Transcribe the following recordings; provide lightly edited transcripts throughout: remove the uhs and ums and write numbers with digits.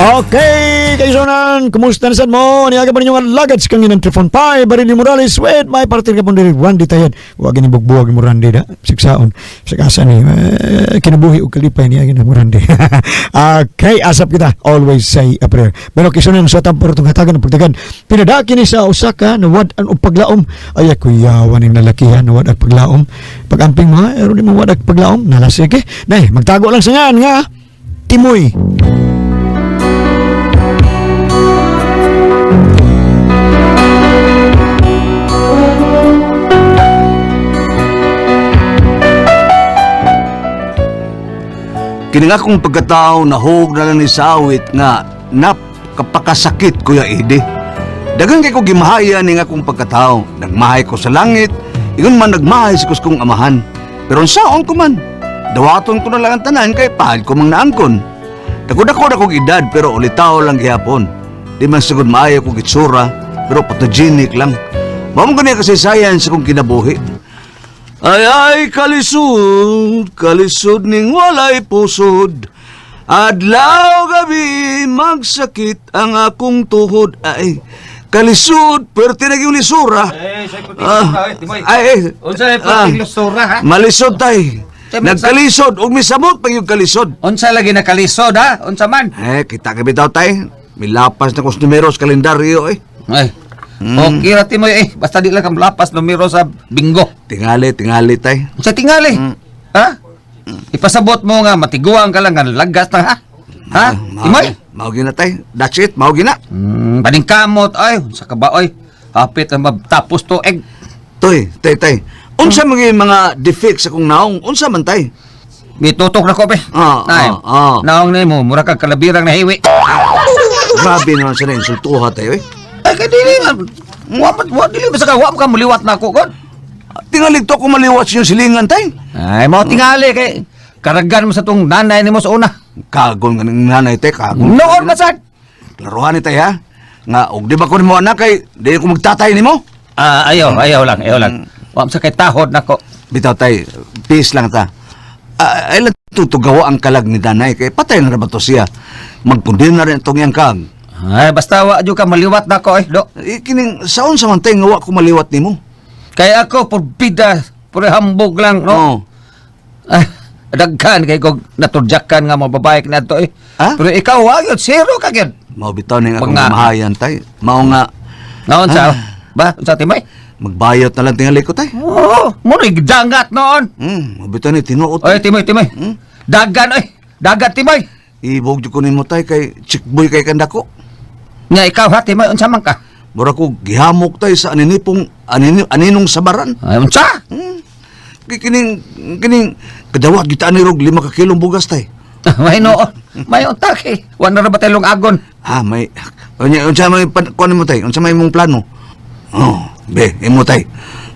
Okay, kaisonan, kumusta na sad mo? Niyaga pa ninyo ang lagad sa kanginan Trifon Pai, Barilio Morales, wait, may partir ka pong diri, Randy Tayan. Huwag ni bugbuwag mo Randy da, siksaon. Sikasa ni, eh, kinabuhi og kalipay niya gina mo Randy. Okay, asap kita, always say a prayer. Pero kaisonan, sa tampor itong hatagan ng pagdagan, pinadaki ni sa Osaka, nawad ang paglaom. Ay, kuyawan ning lalakihan, nawad ang paglaom. Pag-amping mo, ha, di mo wad ang paglaom. Nalasige. Nay, magtago lang sa ngan, nga. Timoy. Kini nga akong pagkatao nahug na lang ni sa awit nga napakasakit, Kuya Ede. Dagan kay ko gimahaya ning akong pagkatao. Nagmahay ko sa langit, ingon man nagmahay sa kong amahan. Pero saon ko man, dawaton ko na lang ang tanan kay pahal ko mang naangkon. Dako-dako na kong edad pero ulitaw lang gihapon. Di man sigud maayo kong itsura pero photogenic lang. Mao man gani kasaysayan sa kong kinabuhi. Ay ay kalisod, kalisod ning walay pusod. Adlaw gabi magsakit ang akong tuhod. Ay kalisod, pero tinag yung lisura. Eh, say puting Ah, lisura, eh, Timoy. ay, ay, Unsa ay puting lisura, ha? Malisod tay. Tay, Nagkalisod, ug misamot pag yung kalisod. Unsa lagi nakalisod, ha? Unsa man? Eh, kita ka bitaw tay. Milapas na kos numeros kalendaryo eh. Ay. Okay ra Timoy eh. Basta di lang kang lapas numero sa bingo. Tingali, tingali tay. Unsa tingali? Ha? Ipasabot mo nga matiguang ka lang nga lagas na ha? Ha? Timoy? Mao gina tay. That's it, mao gina. Paningkamot ay, unsa ka ba oy? Hapit na matapos to egg. Toy, tay tay. Unsa man gyud mga defects sa akong naong? Unsa man tay? Mitutok na ko be. Ah, Ay, ah, ah. Naong nimo, mura kag kalabirang nahiwi. Grabe naman sa insultuha tayo eh. Ay kay dili man. Wa man wa dili basta ka wa ka muliwat na ako god. Tingalig to ako maliwat sa inyong silingan tay. Ay, mao tingali kay karagan mo sa tong nanay nimo sa una. Kagon nga ng nanay tay, kagon. Noon man sad. Klaruhan ni tay ha. Nga og di ba ko nimo anak kay di ko magtatay nimo. Ah, ayaw, ayaw lang, ayaw lang. Wa man sa kay tahod nako. Bitaw tay, peace lang ta. Ah, ay lang tutugawa ang kalag ni nanay kay patay na ra ba to siya. Magkundin na rin itong iyang kag. Ay, basta wa jud ka maliwat nako eh, do. Eh, kining saon sa man tay nga wa ko maliwat nimo. Kay ako porbida, puro hambog lang, no. Oo. Ay, daghan kay kog naturjakan nga mga babae kaniadto eh. Ha? Pero ikaw wa gyud zero ka gyud. Mao bitaw ning akong Mga- mahayan tay. Mao nga Naon sa Ah. ba unsa Timay? magbayot na lang tingali ko tay. Oo, mo rin dangat noon. Mao bitaw ni tinuod. Oy, Timoy, Timoy. Dagan oy. Dagat Timoy. Ibog jud ko nimo tay kay chickboy kay kandako. Nga ikaw ha, Timoy, unsa man ka? Mura ko gihamok tay sa aninipong aninong sabaran. Ay, unsa? Kay kining kining kadawat kita ani rog 5 ka kilong bugas tay. May noon. May unta kay. Wa na ra ba tayo agon? Ah, may unya unsa may kuan nimo tay? Unsa may imong plano? Oh, be, imo tay.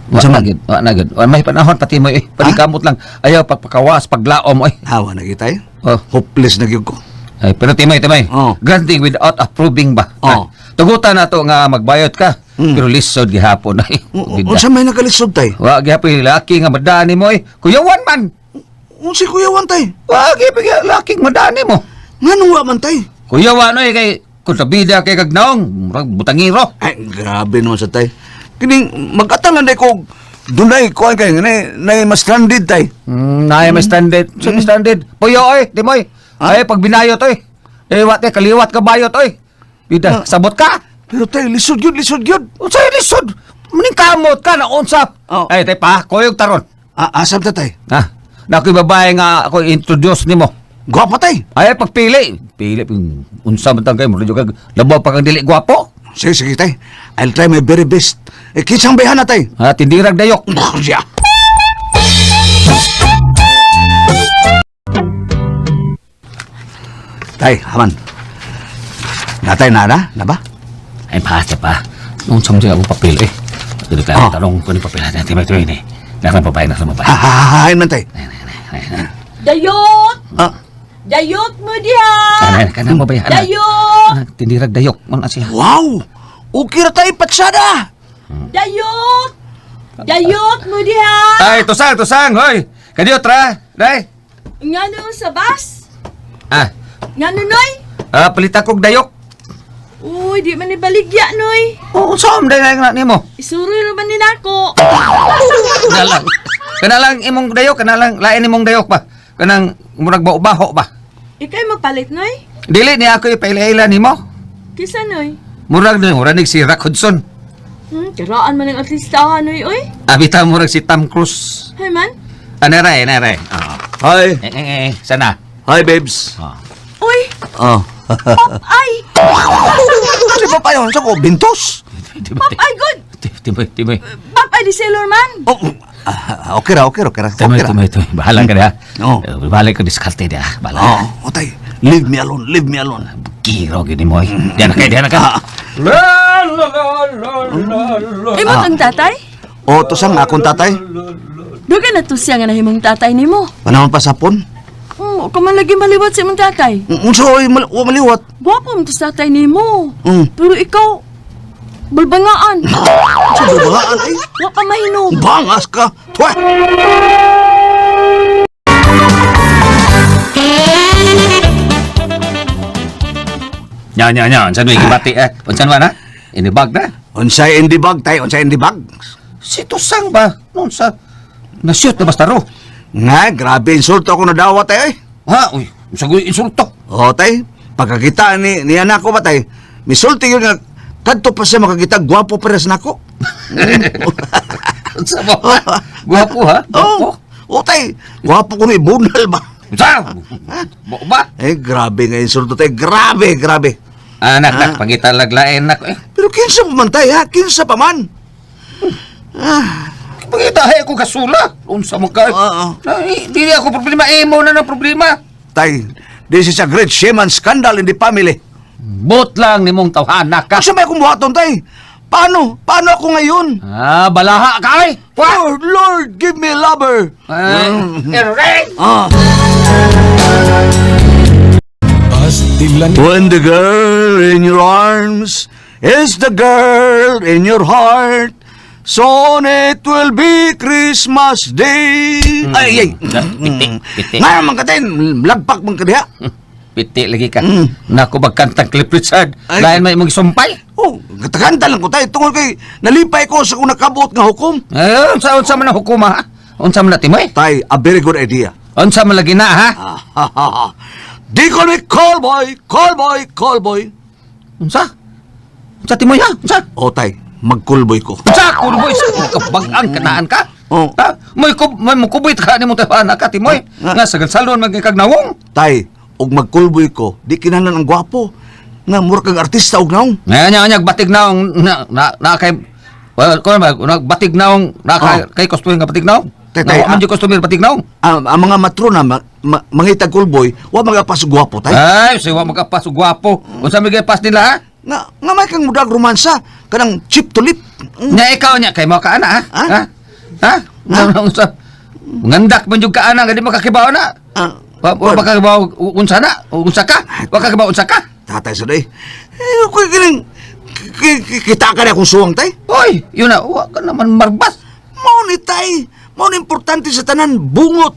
Wa Unsa na man? gid, wa na gid. Wa may panahon pati mo eh. Panikamot lang. Ayaw pagpakawas, paglaom oy. Hawa na gyud tay. Oh. Hopeless na gyud ko. Ay, pero Timoy, Timoy. Oh. Granting without approving ba? Oh. Ah, tugutan na to nga magbayot ka. Pero lisod gihapon ay. Unsa may nakalisod tay? Wa gihapon laki nga madani mo eh. Kuyawan man. Unsa kuyawan tay? Wa gihapon laki nga madani mo. Nganong wa man tay? Kuyawan oy kay kontrabida kay kagnaong, murag butangiro. Ay, grabe naman sa tay. Kining mag-atalan day ko dunay kuan kay nay nay mas stranded tay. Naay may standard. Sa may standard. Puyo oy, Timoy. Ay pag binayot oy. Eh wat eh kaliwat ka bayot oy. Bida, sabot ka. Pero tay lisod gyud, lisod gyud. Unsay lisod? Maning kamot ka na unsa? Oh. Ay tay pa, kuyog taron. Ah, asam ta tay. Ha? Na ako'y babae nga ako introduce nimo. Gwapa tay. Ay pagpili, pili ping unsa man tang kay mo kag labaw pa kang dili gwapo. Sige, sige tay. I'll try my very best. Eh, kinsang bayhan na tay. Ha, tindirag dayok. Yeah. Tay, haman. Natay na na, na ba? Ay pa, tay pa. Nung sa mga akong papel eh. Dili ka Oh. tanong ko ni papel. Timay timay ni. Nasa babae, nasa babae. Ha, ha, ha, hain man tay. Dayot! Ah, Dayot mo diha! Kanang kanang babae. ana. Dayot! Ah, tindirag dayok man na siya. wow! Okay ra tay patsada. Dayot! Dayot mo diha! Ay, tusang, tusang, hoy. Kadiyo tra, day. Ngano sa bus? Ah, Ngano noy? Ah, palita kog dayok. Uy, di man ni baligya, Noy. Oh, unsa man dayok na nimo? Isuroy ra man ni nako. Kana lang. Kana lang imong dayok, kana lang lain imong dayok ba? Kanang murag baho ba? Ikay magpalit, Noy. Dili ni ako ipaila-ila nimo. Kisa, Noy? Murag ni murag ni si Rock Hudson. Kiraan man ang artista, Noy, oy. Abita murag si Tom Cruise. Hay man. Anere, anere. Ah. Hi. Eh, eh, eh, sana. Hi, babes. Ah. Uy, Oh. pop ay. Kasi pa yun, sa ko, bintos. Pop ay, good. Timoy, timoy. Pop ay di sailor man. Oh, ah, okay ra, okay ra, okay ra. Timoy, Okay ra. timoy, timoy. Bahala ka na. Oo. Eh, bahala ka diskarte dia. Bahala. Oh, otay, leave me alone, leave me alone. Giro gini mo. Diyan na kay, diyan na ka. Ah. Imo tong tatay? Oh, to sang akong tatay. Duga na to siya nga nahimong tatay nimo. Panahon pa sapon. Ka man lagi maliwat sa imong tatay. Unsa oy wa maliwat. Gwapo mo to sa tatay nimo. Mm. Pero ikaw, balbangaan. Sa babahaan ay. Wa ka mahinog. Bangas ka. Tuwa. Nya, nya, nya. Unsa may gibati eh? Unsa man ha? Inibag na. Unsay in the bag tay, unsay in the bag. Si Tusang ba? Noon sa na-shoot na basta ro. Nga, grabe insulto ako nadawat tay. Ay. Ha? Uy, unsa ko insulto? Oh, tay, pagkakita ni ni anak ko ba tay? Misulti yun nga kadto pa siya makakita gwapo pares nako. Unsa mo? Ha? Gwapo ha? Gwapo. Oh, oh tay, gwapo ko ni bunal ba? Unsa? Mo ba? Eh, grabe nga insulto tay, grabe, grabe. Anak, nak, pangita laglain nak. Eh, Pero kinsa pa man tay ha? Kinsa pa man? pangita hay ako kasula. Unsa mo ka? Oo. Ay, dili ako problema imo na ng problema. Tay, this is a great shame and scandal in the family. Bot lang nimong tawhana ka. Asa may akong buhaton tay? Paano? Paano ako ngayon? Ah, balaha ka ay. Lord, Lord, give me a lover. Ay, ereng! Ah. When the girl in your arms is the girl in your heart, soon it will be Christmas Day. Ay, ay. Piti, piti. Nga man ka tayo, lagpak man ka diha. Piti lagi ka. Mm. Naku, magkantang Cliff Richard. Ay. Lain may imong isumpay. Oh, katakanta lang ko tayo tungol kay nalipay ko sa kung nakabot nga hukom. Eh, unsa unsa man ang hukuma ha? Unsa man na timoy? Tay, a very good idea. Unsa man lagi na ha? Di ko ni call boy, call boy, call boy. Unsa? Unsa timoy ha? Unsa? O tay, mag-call boy ko. Unsa kurboy sa kabag-ang kanaan ka? Oh. Ha? May kub may mukubit ka nimo tawhana ka timoy. Ah. Nga sa salon magkag nawong. Tay, og mag-call boy ko, di kinahanglan ang gwapo. Nga mura kag artista og naong. Nga nya nya batig naong na na, na kay well, kuno ba batig naong na kay, Oh. kay customer nga batig naong. Tay, tay, Na man ah. jud customer batig naong. Ang mga matrona mangitag call boy, wa magapas og gwapo tay. Ay, siwa magapas og gwapo. Unsa may pas nila ha? Nga may kang mudag romansa, kanang chip to lip. Nya ikaw nya kay mo ka ana ha? Ah? Ha? Ha? Ha? Unsa? Ngandak man jud ka ana nga di makakibaw na. Ah, Wa wa makakibaw unsa na? Unsa ka? Wa kakibaw unsa ka? Tatay sa day. Eh, ko kining kita ka na akong suwang tay. Oy, yun na, wa ka naman marbas. Mao ni tay, mao ni importante sa tanan bungot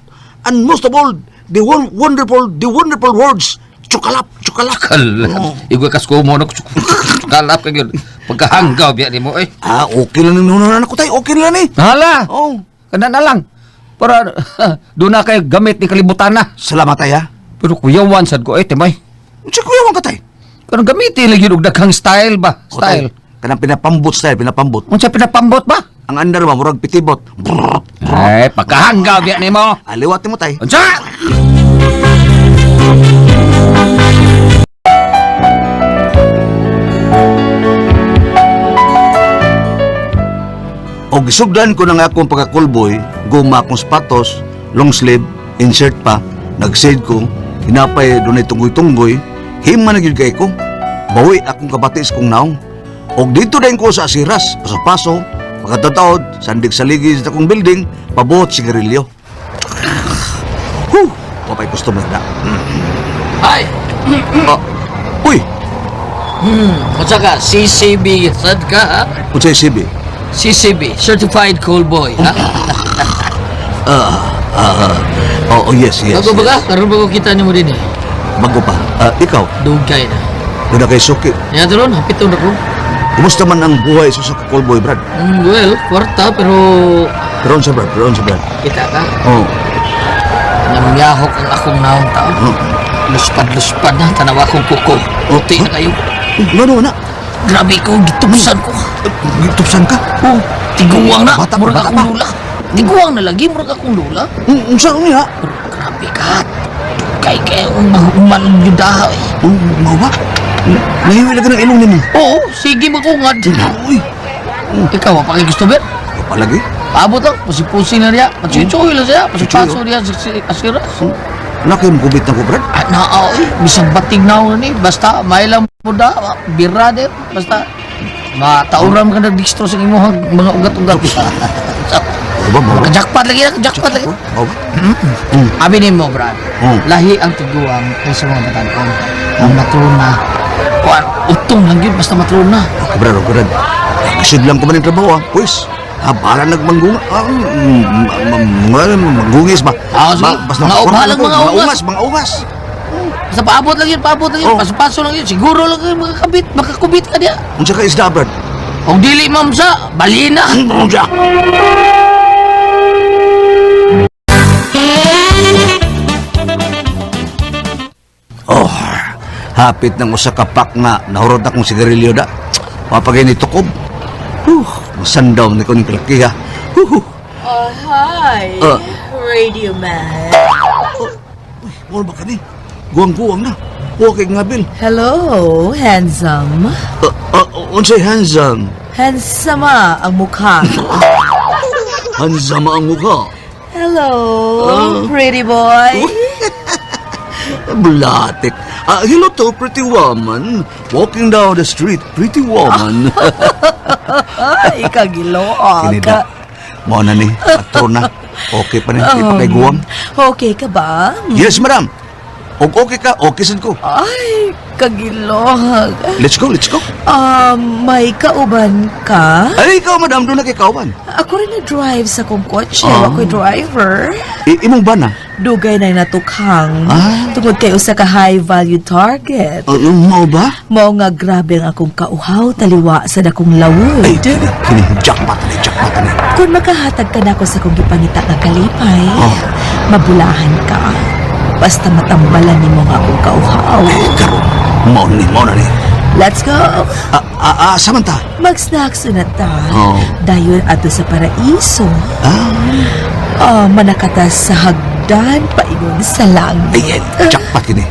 and most of all the wonderful the wonderful words tsukalap tsukalap. Kalap. Oo. Igwa kas ko mo na kalap ka gyud. Pagkahanggaw biya nimo oy. Ah, okay lang ni nunan ako tay, okay lang ni. Hala. Oh, Kana na lang. Para doon na kay gamit ni kalibutan na. salamat tay ha. Pero kuyawan sad ko eh timay. Unsa kuyawan ka tay? Kanang gamitin lagi og daghang style ba? O, tay, Style. kanang pinapambot style, pinapambot. Unsa pinapambot ba? Ang andar ba murag pitibot. Brrr. Ay, pagkahanggaw biya nimo. Ah, liwat mo tay. Unsa? Og gisugdan ko na nga akong pagkakulboy, guma akong sapatos, long sleeve, insert pa, nagsaid ko, hinapay dunay tunggoy-tunggoy, hima na gyud kay ko. Bawi akong kabatis kong naong. Og dito din ko sa Asiras, paso-paso, pagkatataod, sandig sa ligid sa akong building, pabuot sigarilyo. Huh! Wapay customer na. Ay! Ah, uy, Unsa ka? CCB sad ka ha? unsay CB? CCB, Certified Cool Boy. Ha? Oh, oh, yes, yes. Bago ba yes. ka? Karon ba ko kita nimo din eh? Bago pa. Ah, ikaw, Dugay na. doon na kay Suki. Yan turon, hapit na ko. Kumusta man ang buhay sa sa callboy, Brad? Well, kwarta pero Pero sa Brad, pero sa Brad. kita ka. Oh. Nangyahok ang akong naong tao. Oh. Luspad-luspad na, tanawa akong kuko. Puti na kayo. Ano na? Grabe ko, gitupsan ko. Gitupsan ka? Oh, tiguang na. Bata pa, Murag bata akong pa. lula. Tiguang na lagi, murag akong lula. Unsa niya? Pero grabe ka. Dugay kayo ang mahuman ang yudaha eh. Mao ba? Nahiwi lang ka ng ilong nimo. Oo, sige makungad. Uy, Ikaw, pa kay gusto ber? palagi. Paabot lang, pusi-pusi na riya. Patsuy-tsuy lang siya. Pasu-paso riya sa asiras. Naki mo kubit na ko, Brad. Ah, naa, oy. Bisag batig na ako ni. Basta, may lang mo da. Bira de. Basta, matauram ka na distro sa imong mga ugat-ugat. Mao ba? Mao ba? Kajakpat lagi na, kajakpat lagi. Mao ba? Abi ni mo, Brad. Lahi ang tiguang kaysa mga batanon. Ang matrona. Kuan, utong lang yun, basta matrona. Okay, Brad, okay, Brad. Kasid lang ko man yung trabaho, ah. Pwes, ah, bahala nagmanggunga. Ah, manggungis ba? Ah, sige. Basta Mga ubalang mga mga ungas. ungas, mga ungas. Basta paabot lang yun, paabot lang yun. Oh. Paso-paso lang yun. Siguro lang yun, makakabit, makakubit ka diya. Unsa ka isda, Brad? Kung dili, ma'am, sa, balina. Unsa? Oh, hapit ng usa ka pack nga nahurot akong sigarilyo da. Mapagay ni tukob. Huh, masandaw ni ko ning kalakiha. Huh. Oh, hi. Ah. Radio Man. Mo ba kani? Guwang-guwang na. Huwag kay ngabil. Hello, handsome. Unsay handsome? Handsome ang mukha. Handsome ang mukha. Hello, pretty boy. Bulatik. Ah, hello to pretty woman. Walking down the street, pretty woman. Ay, kagilook. Kini da. Mao na ni, patrona. Okay pa ni, di pa kay guwang. Okay ka ba? Yes, madam. Og okay ka, okay sad ko. Ay, kagilog. Let's go, let's go. May kauban ka? Ay, ikaw, madam, doon na kay kauban. Ako rin na-drive sa kong kotse. Ah. Ako'y driver. Imong ba na? Dugay na natukhang. Ah. Tungod kay usa ka high-value target. Mao ba? Mao nga grabe ang akong kauhaw taliwa sa dakong lawod. Ay, kini, kini, jackpot ni, jackpot ni. Kung makahatag ka nako sa kong gipangita nga kalipay, Oh. mabulahan ka. Basta matambalan nimo ang akong kauhaw. Ay, karon, mao ni, mao na ni. Let's go! Samantha. Mag-snacks na ta. Oh. Dayon ato sa paraiso. Ah, Ah, manakatas sa hagdan paingon sa langit. ay, ay, jackpot kini.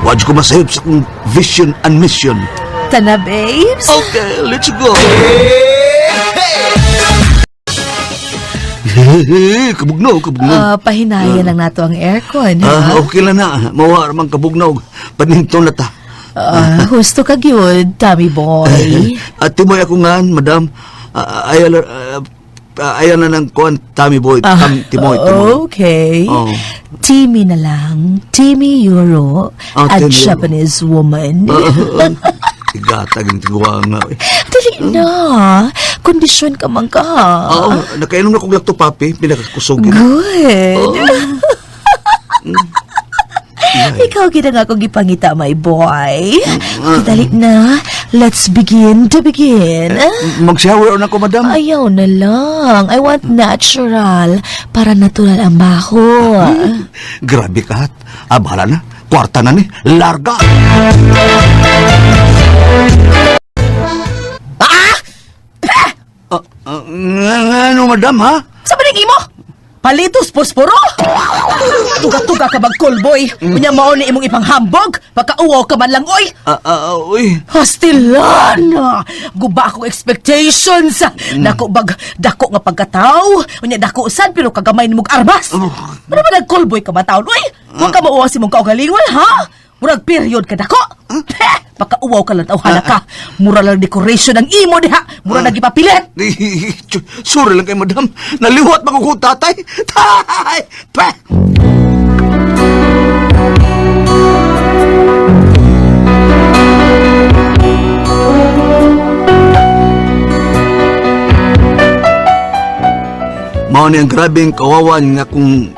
Waj ko masayop sa akong vision and mission. Tana, babes. Okay, let's go. Kabugnaw, kabugnaw. Ah, pahinaya lang nato ang aircon, ha? Ah, okay lang na. Mawa man kabugnaw. Paninto na ta. Ah, husto ka gyud, Tommy boy. At timoy ako nga, madam. Ah, ayaw, ayaw na ng kuan, Tommy boy. Ah, Timoy, Timoy. Okay. Oh. Timmy na lang. Timmy Euro. Ah, a Timmy Euro. Japanese woman. Igatag yung tiguan nga. Eh. Dali na. Kondisyon ka man ka. Oo, nakainom na kong lacto papi, pinakakusog. Good. Oh. Ikaw gid ang akong gipangita, my boy. Okay, dali na. Let's begin to begin. Mag-shower na ko, madam. Ayaw na lang. I want natural. Para natural ang baho. Grabe ka. Ah, bahala na. Kwarta na ni. Larga! Ah! Ah, ano, madam, ha? Sa maning imo? Palitos posporo? Tuga-tuga ka bag boy. Unya mao ni imong ipanghambog. Pagkauwaw ka man lang oy. Ah, uy. Hastilan! Guba akong expectations. Dako bag dako nga pagkatao. Unya dako sad pero kagamay nimog armas. Ano ba nag-callboy ka man taon? Uy, wa ka mauwa si mong kaugalingon ha? Murag period ka dako. Heh, pagkauwaw ka lang tawhana ka. Mura lang decoration ang imo diha. Mura uh, nagipapilit. Sorry lang kay madam. Naliwat ba ko tatay? Tay! Pa! Mao ni ang grabeng kawawan nga kung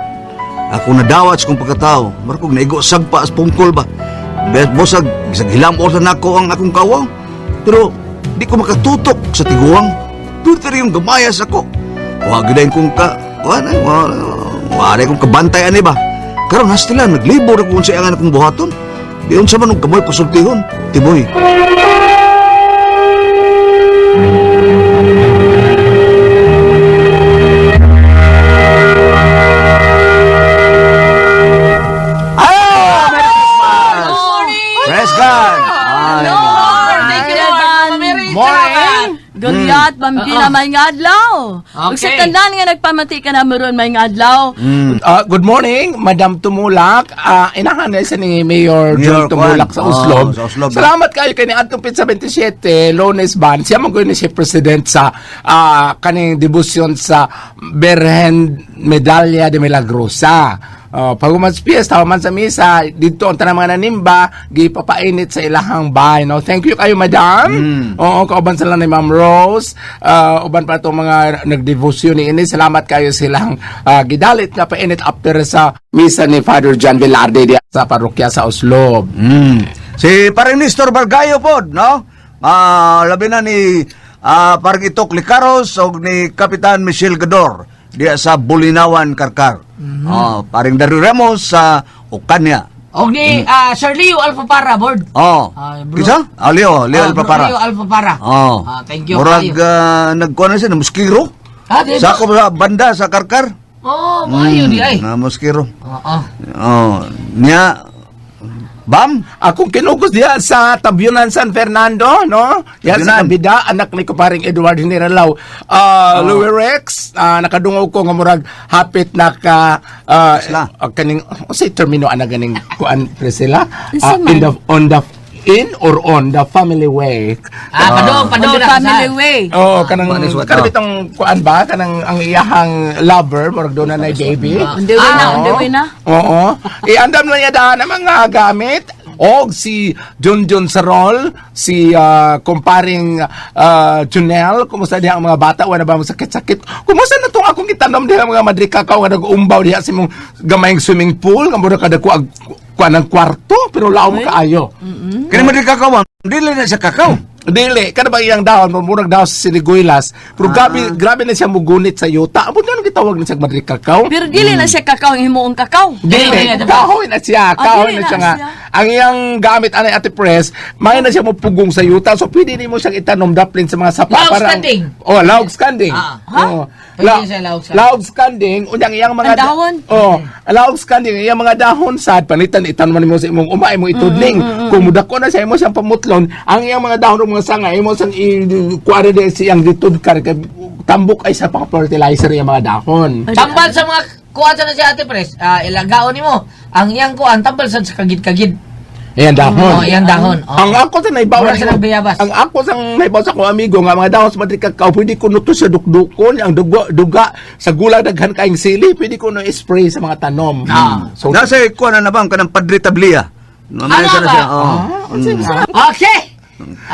ako nadawat sa kong pagkatao. Markog naigo sagpa as pungkol ba. Bosag, bisag hilam orsa nako ang akong kawaw. Pero di ko makatutok sa tiguang. Pero yung gamayas ako. Wa gyud kong ka wa na wa wa na kong kabantay ani ba. Karon hastila naglibo ra ko unsa ang akong buhaton. Di unsa man og kamoy pasultihon, Timoy. Ah! Merry Christmas! Praise God! Ay. Thank you, Lord. Morning! Gulyat, bambina, may ngadlaw. Okay. Ug sa tanan nga nagpamati ka na meron may ngadlaw. Good morning, Madam Tumulak. Inahan na siya ni Mayor Mayor John Tumulak Juan. sa Oslob. Oh, sa Oslob. Salamat kayo kay ni Adtong Pizza 27, Lones Ban. Siya man ni siya president sa kaning debusyon sa Berhen Medalla de Milagrosa. Pag umas piyesta, human sa misa, dito ang tanang mga nanimba, gipapainit sa ilahang bahay. No? Thank you kayo, madam. Oo, kauban sila ni Ma'am Rose. Uban pa itong mga nagdevosyon ni ini. Salamat kayo silang gidalit nga painit after sa misa ni Father John Velarde diya sa parokya sa Oslob. Si parang Nestor Bargayo pod, no? Labi na ni parang Itok Licaros o ni Kapitan Michel Gador diya sa Bulinawan, Karkar. Paring Dario Ramos sa Okanya. Og ni Sir Leo Alfapara, board. Oh. Ah, bro. Kisa? Leo, Leo Alpapara. Leo Alfapara. Oh. Thank you. Murag kayo. nagkuha na siya, na muskiro. Di ba? Sa ako sa banda sa Karkar. Oh, maayo di ay. Na muskiro. Oo. Oh, niya Bam? Akong kinugos diya sa Tabyunan San Fernando, no? Diya sa Tabyunan. Kabida, anak ni kuparing Edward Generalao. Louis Rex, nakadungog ko nga murag hapit na ka Isla. kaning unsay termino ana ganing kuan Priscilla? Unsa man? In the on the in or on the family way. Padong, On padong the na family way. Oh, kanang Kuan is what, kanang oh. bitong kuan ba kanang ang iyahang lover murag doon na nay baby. On the way na, on the way na. Oo. Iandam lang niya daan ang mga gamit. Og si Junjun Sarol, si kumparing Junel, kumusta diha ang mga bata, wala ba mo sakit-sakit? Kumusta na itong akong itanom diha mga madri kakao nga nag-umbaw diha sa imong gamayng swimming pool, nga mura kada ko ag kuan ang kwarto, pero laom kaayo. Kini mo di kakao, ma'am. Dili na siya kakao. Dili, kada ba iyang dahon, murag dahon sa siniguilas, pero grabe, grabe na siya mugunit sa yuta. Amo nga gitawag na siya madri kakao. Pero dili na siya kakao ang himuong kakao. Dili, Dili, kahoy na siya, kahoy dili na siya na nga. siya. Ang iyang gamit anay Ate Pres, may na siya mupugong sa yuta. So pwede nimo siyang itanom daplin sa mga sapa Laog standing. Oh, laog standing. Oo. Pwede siya laog standing. Laog standing, unyang iyang mga Ang dahon. Oh, laog standing iyang mga dahon sad panitan itanom nimo sa imong uma imong itudling. Kung mudako na siya imo siyang pamutlon, ang iyang mga dahon ug mga sanga imo siyang i kuare de siyang gitudkar kay tambok ay sa pang fertilizer iyang mga dahon. Tambal sa mga kuan sa na si Ate Pres, ilagaon nimo. Ang iyang kuan tambal sa kagid-kagid. Ayan dahon. Oh, iyang dahon. Oh. Ang ako sa naibaw Mura silang bayabas. Ang ako sa naibaw sa akong amigo nga mga dahon sa Madrid kakao pwede ko nuto sa dukdukon ang duga, duga sa gula daghan kaing sili pwede ko no spray sa mga tanom. So Nasa kuha na na bang kanang Padre Tablia. Ano Ano na ba? siya? Oh. Okay.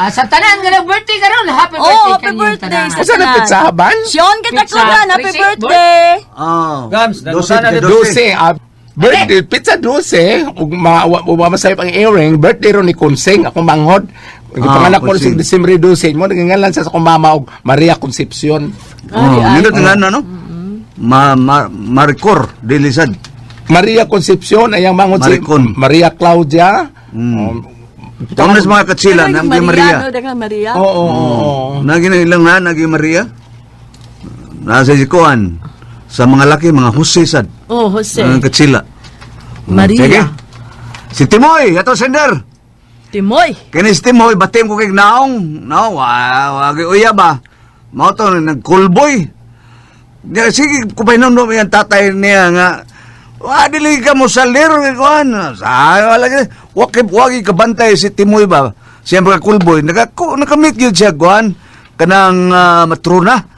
Sa tanan nga nag-birthday karon, happy Oh, birthday happy kanyong birthday tanan. sa Asa na tanan. pizza ban? Sean Katakuran, happy Tracy, birthday. Oh. Gams, Dose, nagutana dose. Dose birthday pizza dose ug masayop ang earring birthday ron ni Conseng akong manghod. Gipanganak ko Conseng. si Disyembre 12 mo nagingalan sa akong mama og Maria Concepcion. Oh, yun ang ano, no? Ma Maricor Dilisad. Maria Concepcion ay ang manghod si Maricon. Maria Claudia. Tama na sa mga katsila, Daghang nang Maria. No, daghang Maria. Oo, oo, oo. Nagi na ilang na, nagi Maria. Nasa si Kuan. Sa mga laki, mga Jose sad. Oh, Jose. Ang katsila. Maria. Sige. Si Timoy, ato sender. Timoy. Kini si Timoy, batim ko kay naong. No, wa wa uya ba? Mao to nagkulboy. Niya, sige, kupainom yung tatay niya nga. Wa dili ka mo sa lero kay kuan. Sa wala gyud. Wa wagi kabantay si Timoy ba. Siyempre ka kulboy, naka nakamit gyud siya kuan kanang matrona.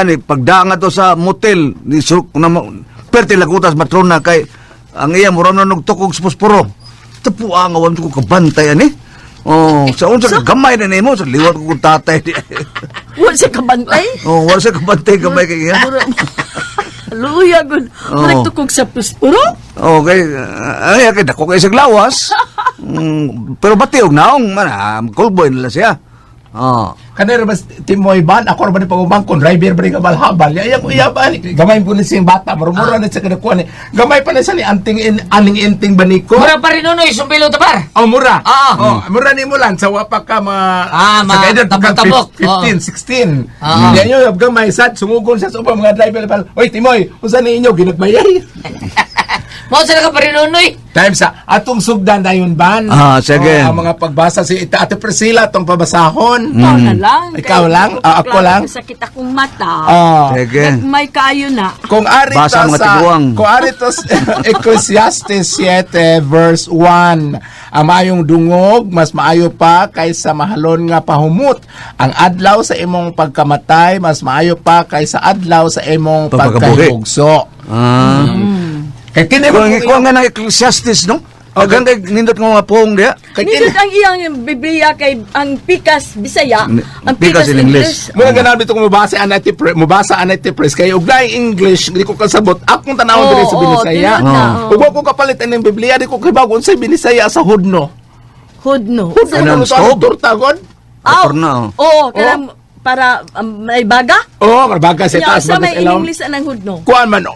Ni pagdaang to sa motel ni sur na perte lagutas matrona kay ang iya mura na nagtukog sa posporo. Tapuа nga wa ko kabantay ani. Oh, sa unsa ka gamay na nimo sa liwat ko kung tatay di. Wa siya kabantay. Oh, wala sa kabantay gamay kay iya. Luya gud. Oo. Murag tukog sa puspuro. Okay, ay kay dako kay sa lawas. Pero bati og naong man ah, callboy nila siya. Oh. Kanira ba Timoy ban ako ra ba ni pagumangkon driver ba ni kabalhabal ya iya ko iya ba ni gamay po ni siyang bata marumura na siya kadakuan ni gamay pa na siya ni anting in, aning inting baniko. Mura pa rin nunoy, sumbilo ta par. Oh, mura. Ah. Oh, mura ni mo lang sa wa pa ka ma Ah, sa kaedad pa ka tabok-tabok. 15, 16. Ah. Yan yun, gamay sad sumugon siya sa ubang mga driver pal. Oy, Timoy, unsa ni inyo ginagmayay? Mao sa ka pa rin nunoy. Time sa atong sugdan dayon ban. Ah, sige. Oh, ang mga pagbasa si ita Ate Priscilla atong pabasahon. Ikaw na lang. Ikaw lang? Ah, ako lang? Sakit akong mata. Ah. Sige. May kayo na. Kung ari Basa to mga sa tiguang. kung ari to sa Ecclesiastes 7 verse 1, ang maayong dungog mas maayo pa kaysa mahalon nga pahumot. Ang adlaw sa imong pagkamatay mas maayo pa kaysa adlaw sa imong Pagpakabuhi. pagkahibugso. Ah. Kay kini Kuha mo kuha nga ng Ecclesiastes no? Daghang kay nindot nga mga poong diha. kay kini Nindot ang iyang Biblia kay ang pikas Bisaya, ang Pikas pikas, in English. English. Muna ganaan bitaw kung mabasa ang natin mabasa ang natin press kay og laing English di ko kasabot akong tanawon Oo, diri sa oo, Binisaya. tinuod na, Ug wa ko kapalit aning Biblia di ko kibaw unsay Binisaya sa Hudno. Hudno. Hudno Anong ano stove? torta god? Aw, Motor na, oh. Oo, kanang para may baga. Oo, oh, sa Nya, taas sa may bagas ilawom. English anang hudno. Kuan man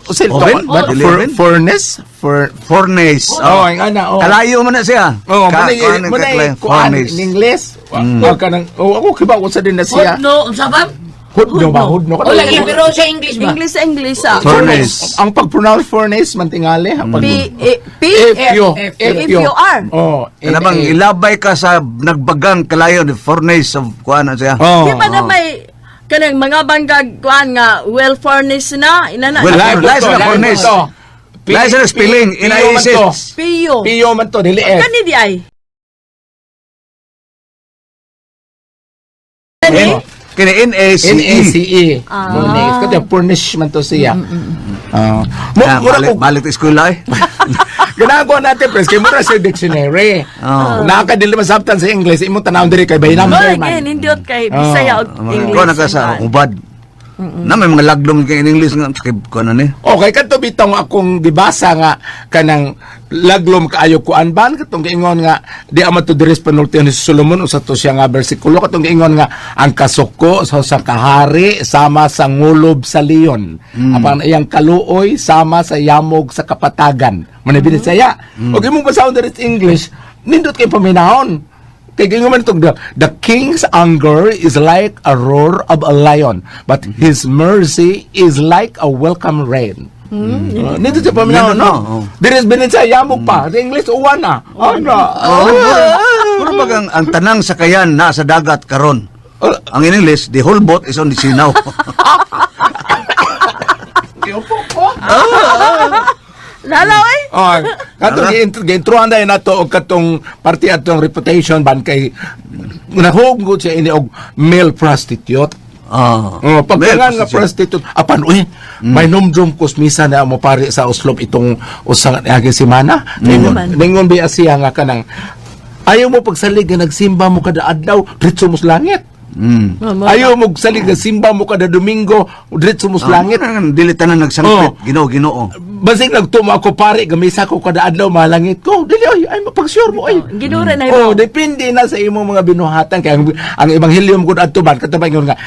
usil to Oven? ba Dili for, oven? furnace for Furnace. Oh, ang ana oh. Kalayo man na siya. Oh, Ka- muna kuha ng muna kakla- kuan furnace. in English. Wa ka nang oh, ako kibaw unsa din na siya. Hudno, unsa ba? Hudno ba hudno? O lagi pero sa English ba? English sa English ah. Furnace. Ang pag-pronounce furnace man tingali ang pag P A P F U F, F U R. Oh, Kana bang ilabay ka sa nagbagang kalayo ni furnace of kuha na siya. Oh. Di ba na may kanang mga banggag kuan nga well furnished na inana. Well, Live Live to, na live furnace. to. Live na spelling, P- P- man to. NIAC. Piyo. P-U man to, dili F. Kani di ay. N kini N A C E. N-A-C-E. Ah. Furnace. Kasi furnish man to siya. Ah. Mo, Ah, mura balik, ko, balik ta eskwela eh. ginagawa natin, pres, kay mura siya dictionary. Oh. Nakakadili masabtan sa English, imong tanawon diri kay by Mo number lagi man. nindot kay Bisaya og English. Kuha na ka sa ubad. Na may mga laglong kay in English nga kay kuha na ni. Okay, kadto bitong akong gibasa nga kanang laglom kaayo kuan ban katong giingon nga di ama to diri panulti ni Solomon usa to siya nga bersikulo katong giingon nga ang kasuko sa sa kahari sama sa ngulob sa leon apan iyang kaluoy sama sa yamog sa kapatagan man mm. Bisaya og imong basahon diri sa English nindot kay paminahon. Kay giingon man itong the king's anger is like a roar of a lion, but his mercy is like a welcome rain. Nito siya paminaw, Nindot, no? no? Oh. There is benin siya, yamog pa. Sa English, uwan na. Ano? Oh, mura bag ang tanang sakayan na sa dagat karon. Ang in English, the whole boat is on the sea now. Lalaw eh. Oh, katong giintrohan dahil nato og katong party atong reputation ban kay nahug ko siya ini og male prostitute. Ah. Oh, pag Male nga nga prostitute. prostitute, apan uy, may numdum kusmisa na mo pare sa Oslo itong usang agi semana. Ningon, ningon biya siya nga kanang ayaw mo pagsalig nga nagsimba mo kada adlaw, diretso mo sa langit. Ayaw mo salig nga simba mo kada Domingo, diretso mo sa langit. Ah, dili tanan nagsangpit, Oh. Ginoo, Ginoo. Basig nagtumo ako pare, gamisa ko kada adlaw malangit ko. Dili ay, ay mapag-sure mo ay. Ginoo ra na Oh, depende na sa imong mga binuhatan kay ang ebanghelyo mo gud adto ban kadto ba ingon nga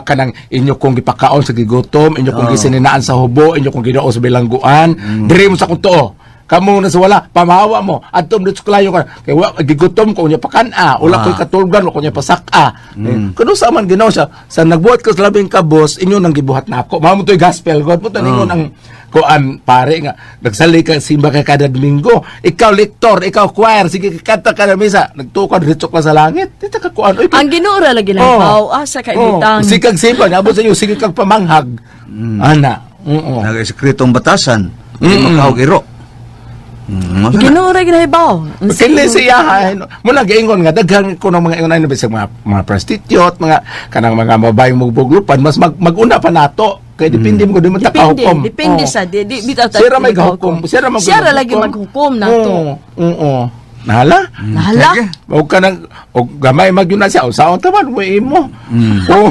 kanang inyo kong gipakaon sa gigutom, inyo kong gisininaan sa hubo, inyo kong ginoo sa bilangguan. Diri mo sa kong tuo. Kamo na sa wala, pamahawa mo. Adto mo dito sa kalayo ka. Kay wa gigutom ko unya pakan-a, wala ko'y katulgan, wa ko nya pasaka. Kuno sa man Ginoo siya, sa nagbuhat ko sa labing kabos, inyo nang gibuhat nako. Mao mo to'y gospel God. Mo to ningon ang kuan pare nga nagsali ka simba ka kada Domingo. Ikaw lektor, ikaw choir, sige kanta ka na misa. Nagtukad diretso ka sa langit. Di ta ka kuan. Uy, Ang Ginoo ra lagi Oh. lang ah sa kaibutang. Oh, sige kag simba, niabot sa inyo sige kag pamanghag. Ana. Oo. Nagasekretong batasan, di makaog iro. Mao na. Ginoo ra ginahibaw. Kini siya ha, mo na giingon nga daghan ko ng mga ingon ano bisag mga prostitute, mga kanang mga babaeng mugbuglupan mas maguna pa nato kay depende mo di mo ta Depende, kahukom. depende Oo. sa di di bitaw ta- Siya ra may gahukom, siya ra mag Siya ra lagi maghukom nato. Oo. Oo. Nahala? Nahala. Sige. Og kanang og gamay magyud na siya usaon ta man mo imo. Oo.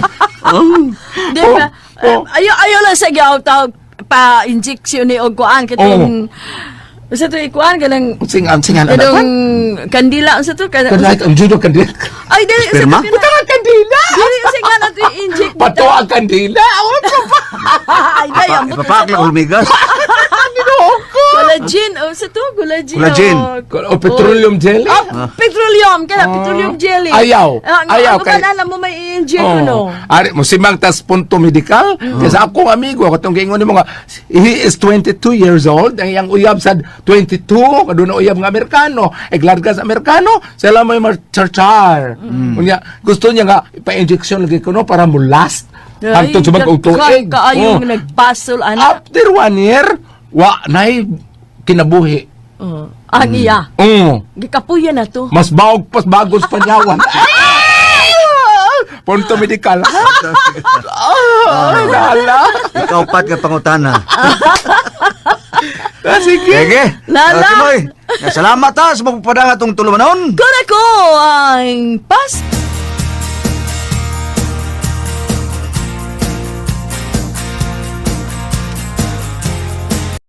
Di Oh, ba? oh. Ayo ayo lang sa giaw tawag pa injection ni og kuan katong Unsa to ikuan kanang Sing ang singan anak. kanang kandila unsa to kana Kanang ang judo kandila. Ay dili unsa Sperma? to kana- Butang ang kandila. Dili unsa nga na to i-inject Pato ang kandila. Awan ka pa. Ay dai ang Ipapak lang hulmigas. Ginoo ko. Collagen unsa to collagen. Collagen. O petroleum jelly. Ah, petroleum kana petroleum jelly. Ayaw. Ah, Ayaw ayaw kay- kay alam mo may i-inject Oh. no. Ari mo simang tas punto medical kasi akong amigo ako tong giingon nimo nga he is 22 years old ang iyang uyab sad 22 kaduna uyab nga Amerikano e glad sa Amerikano sila may marchar. Unya gusto niya nga ipa-injection lagi kuno para mo last hangtod sa mag tuig. Kaayong Oh. nagpasol ana. After one year wa nay kinabuhi. Oh. Ang iya. Gikapuya na to. Mas baog pas bagos panyawan. Punto medical. Ah, lala. Ikaw pat nga pangutana. Ah, sige. Sige. Lala. Ah, Timoy, salamat ha sa magpapadang atong tulumanon. Kuna ko ang pas